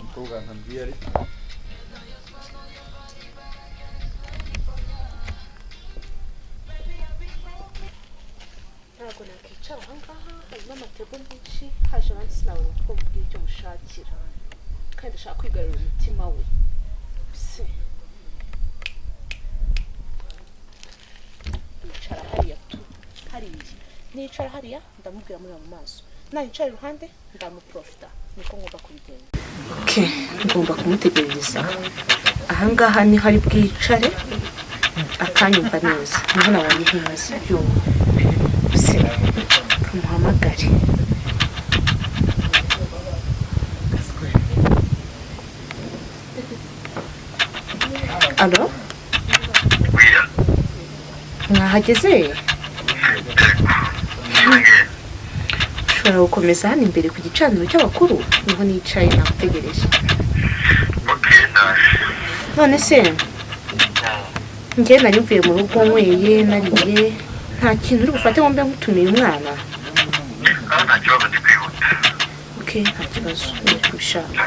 Mukobwa ntambwiye ari. Ntabwo nakwicara ahangaha, harimo amatego menshi. Haje abandi, sinabona uko mubwira icyo mushakira, kandi ndashaka kwigarurira umutima we. Se nicara hariya tu, hariya nicara hariya, ndamubwira muri mu maso. Nanicara iruhande ndamuprofita, niko ngomba kubigenza. Okay, ngomba kumutegereza ahangaha, niho ari bwicare akanyumva neza, niho nabonye heza. Yo se, kamuhamagare. Allo, mwahageze? Ushobora gukomeza hano imbere ku gicaniro cy'abakuru, niho nicaye nagutegereje. None se njye nari mvuye mu rugo, nyweye, nariye, nta kintu uri bufate ngo mbe nkutumiye umwana? Nta kibazo, ndi kwihuta. Ok, nta kibazo, ni kubishaka.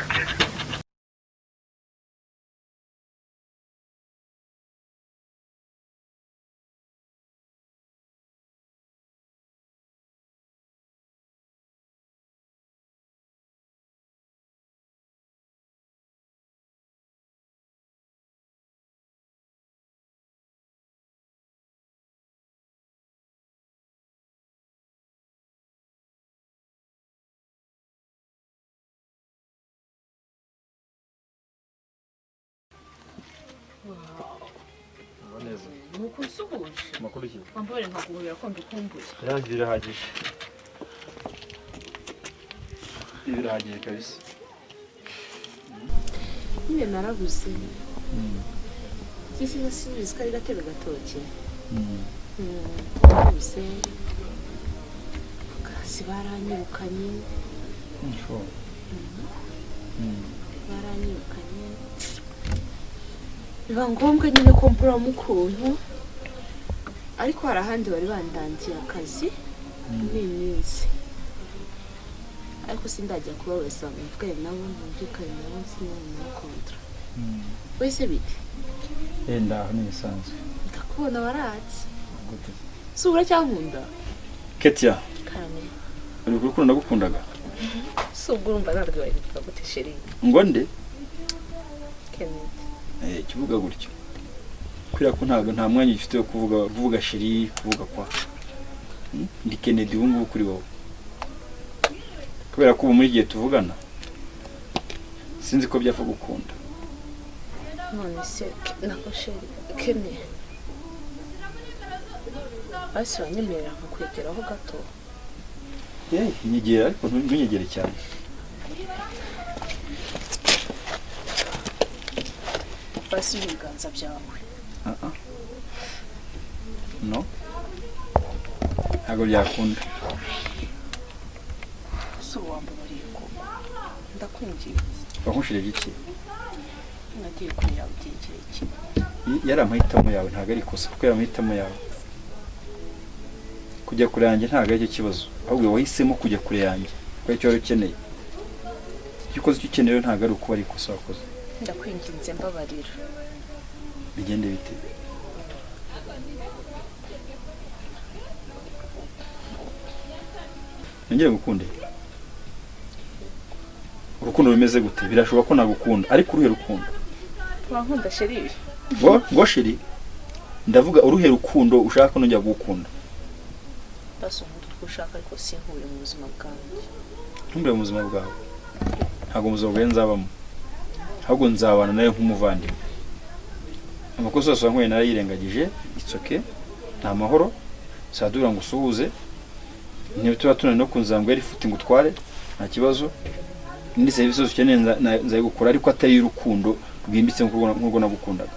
Neza. Nuko unsuhuje. Amakuru ki? Wambabare nkaguhobera, ko mbikumbuye. Irangi birahagije. Ibi birahagije kabisa. Nyine narabuze sisi, nasubiza ko ari gatebe gatoki. Narabuze kasi, baranyirukanye. Baranyirukanye, biba ngombwa nyine ko mburamo ukuntu, ariko hari ahandi bari bandangiye akazi muri iyi minsi, ariko sindajya kubabaza ngo mvugane nabo, numvikane nabo, sinabona nabo contrat. Wese bite? Yenda aho ni ibisanzwe. Ndakubona waratse. Gute? Si ubura cyankunda? Ketia. Karame. Uri kurukundo nagukundaga. Si ubwo urumva ntabwo wabivuga gute, chéri? Ngo nde? Kennedy. Eh, kivuga gutyo. Kubera ko ntabwo nta mwanya ufite wo kuvuga chéri, kuvuga kwa. Ndi Kennedy ubu ngubu kuri wowe. Kubera ko ubu muri igihe tuvugana sinzi ko byapfa gukunda. None se nako chéri Kenny, basi wanyemerera nkakwegeraho gato? Eh, nyegera, ariko ntunyegere cyane. Basi ibiganza byawe. Ah ah. No. Ntabwo byakunda. Si ubu wambabariye koko, ndakwinginze. Wakunshirije iki? Nagiye kure yawe igihe kirekire. Yari amahitamo yawe, ntabwo ari ikosa kuko yari amahitamo yawe. Kujya kure yanjye ntabwo aricyo kibazo, ahubwo wahisemo kujya kure yanjye kuko aricyo wari ukeneye. Icyo ukoze, icyo ukeneye ntabwo ari ukuba ari ikosa wakoze. Ndakwinginze, mbabarira. Bigende bite? Nongere ngukunde? Urukundo rumeze gute? Birashoboka ko nagukunda, ariko uruhe rukundo? Wankunda, chéri? Ngo chéri? Ndavuga uruhe rukundo ushaka ko nongera gukunda? Basi unkunda uko ushaka, ariko sinkure mu buzima bwanjye. Ntumbure mu buzima bwawe? Ntabwo mu buzima bwawe nzabamo, ahubwo nzabana nawe nk'umuvandimwe. Amakosa yose wankoreye narayirengagije, it's okay, ni amahoro. Sadura ngo usuhuze, niba tuba tunaniwe no kunzanga yari ifuti ngo utware, nta kibazo. Indi serivisi zose ukeneye nzayigukora, ariko atari iy'urukundo rwimbitse nk'urwo nagukundaga.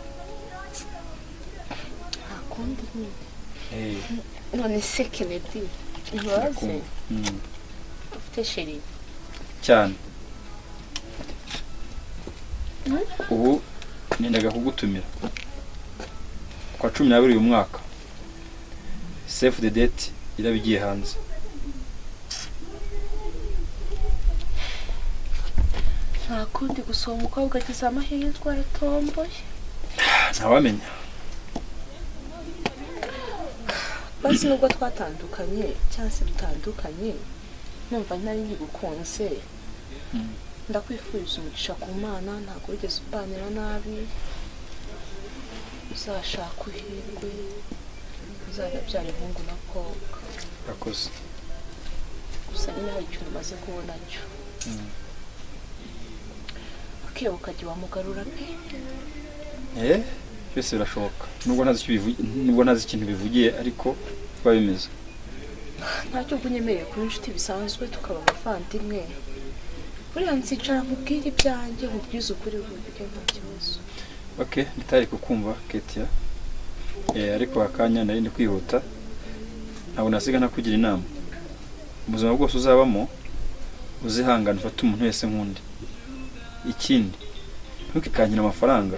Nta kundi nyine. None se Kennedy, ntibaze? Ndakumva. Ufite chéri? Cyane. Ubu nendaga kugutumira kwa 12 uyu mwaka, save the date, iraba igiye hanze. Nta kundi, gusa uwo mukobwa agize amahirwe, aratomboye. Ntawamenya. Basi nubwo twatandukanye cyangwa se dutandukanye, numva ntari nkigukunze, ndakwifuriza umugisha ku Mana. Ntabwo wigeze umbanira nabi. Uzashaka uhirwe, uzanabyara ihungu na kobwa. Urakoze. Gusa nyine hari ikintu umaze kubona cyo, ukibuka ukajya wamugarura pe. Byose birashoboka, nubwo ntazi ikintu bivugiye, ariko biba bimeze. Ntacyo, ubwo unyemereye kuba inshuti bisanzwe, tukaba abavandimwe, buriya nzicara nkubwire ibyanjye, nkubwize ukuri buryo nta kibazo. Okay, nditari kukumva, Ketia. Ariko akanya nari ndi kwihuta, ntabwo nasiga ntakugira inama. Ubuzima bwose uzabamo, uzihangana, ufate umuntu wese nk'undi. Ikindi, ntukikangire amafaranga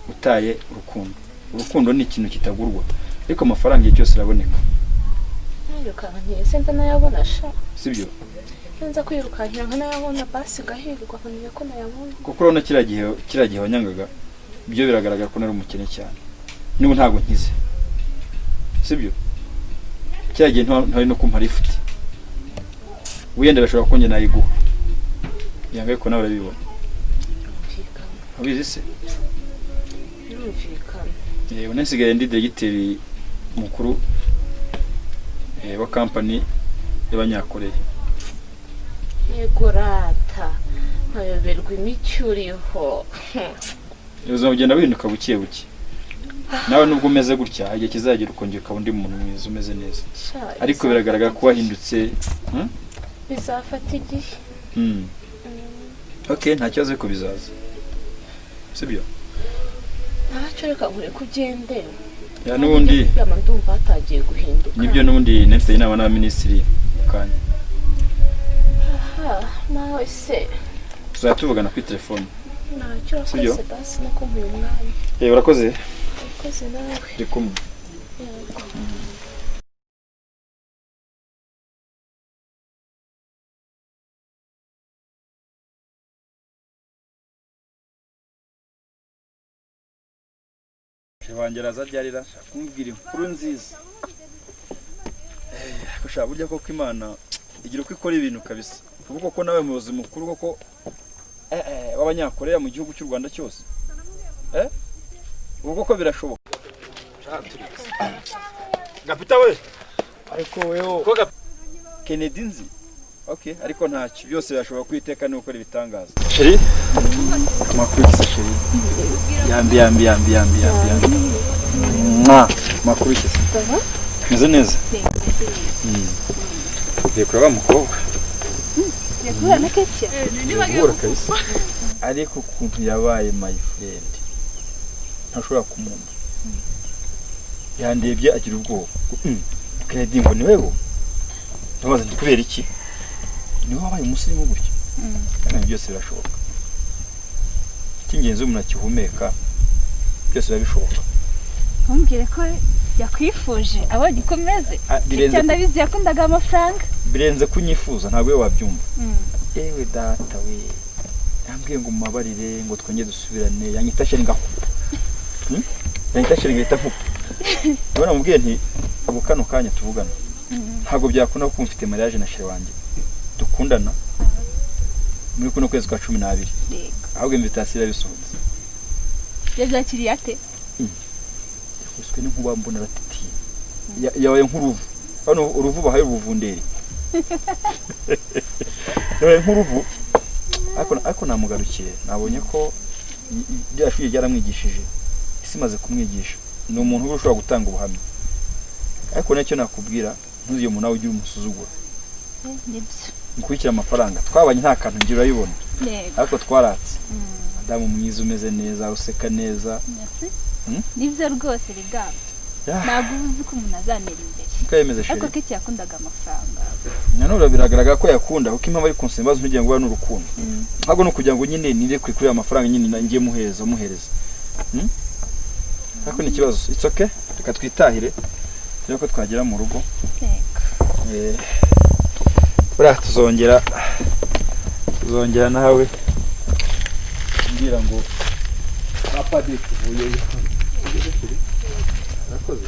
utaye urukundo. Urukundo ni ikintu kitagurwa, ariko amafaranga igihe cyose araboneka. Ntiyirukankire se ndanayabona sha? Sibyo? Nza kwirukankira nkanayabona, basi ngahirwa nkamenya ko nayabonye. Kuko urabona kiriya gihe wanyangaga, byo biragaragara ko nari umukene cyane. N'ubu ntabwo nkize, sibyo? Kiriya gihe ntari no kumpa lifuti, wenda bashobora ko njye nayiguha yanga, ariko nawe urabibona. Birumvikana. Abizi se? Birumvikana. Yewe, nasigaye ndi diregiteri mukuru wa kampani y'Abanyakoreya. Yego rata, nkayoberwa imicyo uriho. Ubuzima bugenda buhinduka buke buke. Nawe nubwo umeze gutya, igihe kizagera ukongera ukaba undi muntu mwiza umeze neza. Sha, Ariko biragaragara ko wahindutse. Bizafata igihe. Okay, nta kibazo, ariko bizaza, sibyo? Ntacyo, reka nkureke ugende. Yeah, n'ubundi Kuryama ndumva hatangiye guhinduka. Nibyo, n'ubundi nafite inama n'abaminisitiri mu kanya. Aha nawe se? Tuzajya tuvugana kuri telefone. Ntacyo. Sibyo? Urakoze basi no kumpa uyu mwanya. Urakoze. Urakoze nawe. Ndi kumwe. Yego. Wanjye araza ryarira kumubwira inkuru nziza. Ariko sha, burya koko Imana igira uko ikora ibintu kabisa. Ubu koko nawe muyobozi mukuru koko w'Abanyakoreya mu gihugu cy'u Rwanda cyose, ubu koko birashoboka. Gapita we! Ariko wewe. Ko Kennedy nzi. Okay, ariko ntacyo, byose birashoboka kwiteka ni gukora ibitangaza. Chérie, amakuru y'iki, chérie? Yambi, yambi, yambi, yambi, yambi, yambi. Mwa, amakuru y'iki? Meze neza. Ugiye kureba wa mukobwa? Yaguhura na Ketia? Guhura kabisa. Ariko ukuntu yabaye my friend, ntashobora kumwumva. Yandebye agira ubwoba. Kennedy ngo ni wewe? Ndabaza nti kubera iki? Niwe wabaye umusirimu gutya? Kandi byose birashoboka. Icy'ingenzi umuntu akihumeka, byose biba bishoboka. Ntumbwire ko yakwifuje abonye uko umeze. Ah, birenze. Cyane, ndabizi yakundaga amafaranga. Birenze kunyifuza, ntabwo we wabyumva. Ewe data we, yambwiye ngo mubabarire, ngo twongere dusubirane, yanyita chéri ngakupa. Yanyita chéri ngahita nkupa. Niba namubwiye nti ubu kano kanya tuvugana ntabwo byakunda, kuko mfite mariage na chéri wanjye dukundana muri kuno kwezi kwa 12. Ahubwo invitation irabisohotse. Yabyakiriye ate? Yakubiswe n'inkuba, mbona aratitiye. Yabaye nk'uruvu. Hano uruvu bahaye uruvunderi, yabaye nk'uruvu. Ariko namugarukiye, nabonye ko rya shuri ryaramwigishije, isi imaze kumwigisha, ni umuntu uba ushobora gutanga ubuhamya. Ariko nacyo nakubwira, ntuzigere umuntu nawe ugira umusuzugura. Nibyo. Mukurikire amafaranga. Twabanye nta kantu ngira, urayibona. Ariko twaratse madamu mwiza, umeze neza, useka neza. Merci. Hmm? Nibyo rwose rega. Ntabwo uba uzi ko umuntu azamera imbere. Niko yemeze. Ariko Chérie. Keti yakundaga amafaranga. Nanone biragaragara ko yakunda, kuko impamvu ari kunsaba imbabazi ntugira ngo ni urukundo, ahubwo ni ukugira ngo nyine nire kuri ayo mafaranga nyine ngiye muhereza muhereza. Ariko ni ikibazo, it's okay, reka twitahire turebe ko twagera mu rugo. Yego. Buriya tuzongera nawe. Mbwira ngo Abapadiri tuvuyeyo. Urakoze.